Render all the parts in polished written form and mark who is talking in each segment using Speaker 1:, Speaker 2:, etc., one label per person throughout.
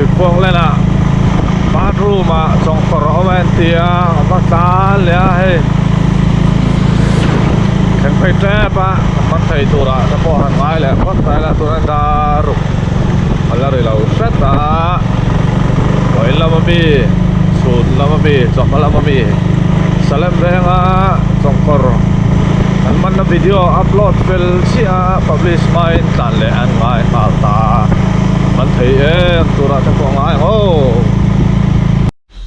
Speaker 1: Hei Puanglen ah bathroom ah chawngkawr a awm a entia a va tlan leh a hei thleng phei tep a kan man thei turah te pawh han ngai leh phawt mai la tuna dar ruk a la ri lo hret a vawiin lama mi chhun lama mi chawhma lama mi Salem venga chawngkawr an manna video upload fel chiah a publish hmain tlan leh an ngai nghal ta man thei em turah te pawh a ngai ang aw.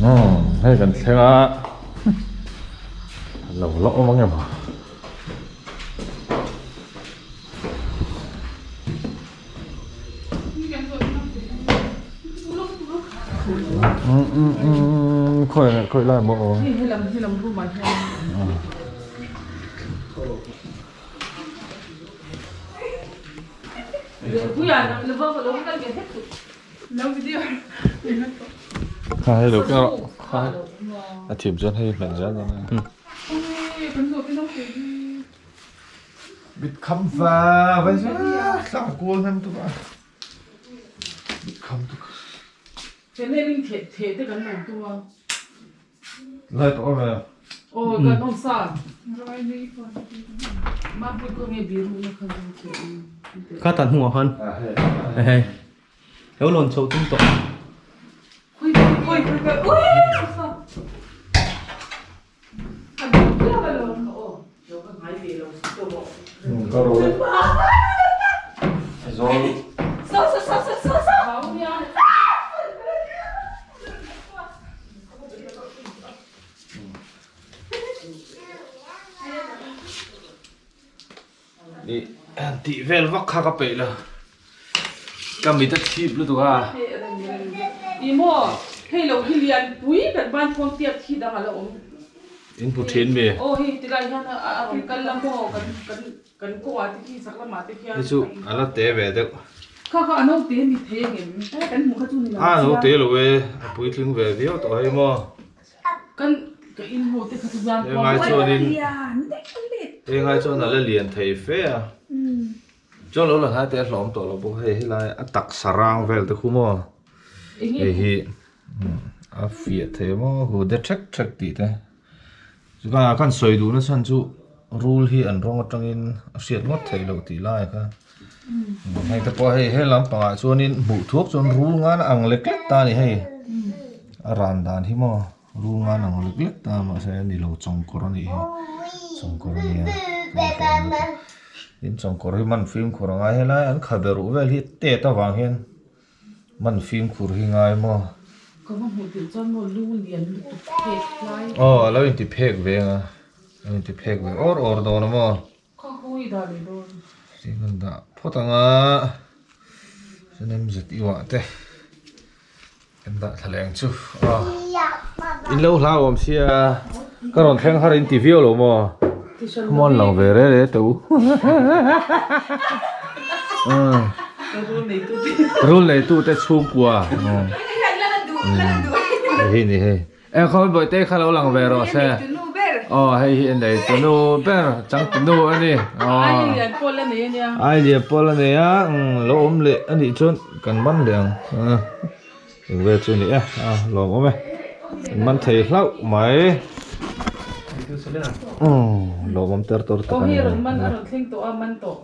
Speaker 1: Umm hei kan thleng a lo la awm ang em umm umm umm khawi khawi lai maw aw
Speaker 2: hei helam helam room ah hian
Speaker 1: Kha hei lo keng rawh kha a thim chuan hei hman zel dawn a bit kham va vai chu tlang kual hnem tuk a bit kham tuk Light on e.
Speaker 2: Aw kan on sa. Mapui ko nge biru na kha zu che.
Speaker 3: Kha tan hnuah khan. Hei hei. Lo lawn chho tum tawh.
Speaker 2: Khui khui khui khui ui sa. Kan tu ka lo aw. Lo ka ngai ve lo si to.
Speaker 1: Ka ro. Zol.
Speaker 2: Sa sa sa sa sa sa.
Speaker 1: Ih han tih vel vak kha ka peih lo ka mit a chhip lutuk a.
Speaker 2: Ih maw hei lo hi lian pui kan ban khawn tiat hi dang a la awm.
Speaker 1: In hmu thin mi?
Speaker 2: Aw hei tilai hian a rawn kal la maw kan kan kan kawngah te khi chak lamah te khian.
Speaker 1: Hei chu a la te ve deuh.
Speaker 2: Kha kha a naute ni thei ang em? Kan hmuh kha chu ni lo.
Speaker 1: A naute lo e a puitling ve viau tawh hei maw.
Speaker 2: Kan ka in ho te kha chu hian
Speaker 1: Heng ai chuanin heng ai chuan a la lian thei fe a. Chuan lo la hnai te a hlawm tawh lo bawk hei helai a taksa rang vel te khu maw hei hi a fiah thei maw hu de thek thek tih te chuan kan sawi duhna chhan chu rul hi an rawng atangin a hriat ngawt theih loh tih lai kha Heng te pawh hei he lampangah chuanin hmuh thuak chuan rul ngan a ang lek lek ta a ni hei a ran dan hi maw rul ngan ang lek lek ta mahse a ni lo chawngkawr a nih hi chawngkawr a nia tin chawngkawr hi man fimkhur a ngai helai an kha ber uh vel hi tet avang hian man fimkhur hi ngai maw aw a lo inti phek ve ang a a lo inti phek ve awr awr dawn a maw.
Speaker 2: Ka hawi dah leh dawn.
Speaker 1: Thing kan dah phawt ang a, chuan MZU ah te kan dah thla leh ang chu a. In lo hlauhawm sia ka rawn thleng har in ti viau lo maw? Khamuan lang ve re re teh u. Rul neitu te chhungkua. Hei hi ni hei. E khawi bawihte kha lo lang ve rawh se. Aw hei hi a nei tu nu ber chang tu nu a ni. Aw.
Speaker 2: Ai lian pawl a nei a nia.
Speaker 1: Ai lian pawl a nei a lo awm leh a nih chuan kan man leh ang. Eng vel chu a ni e a lawm awm e. Kan man thei hlauh mai. Lawm awm ter tawr tak a ni.
Speaker 2: Aw hei a rawn man a rawn thleng tawh a man tawh.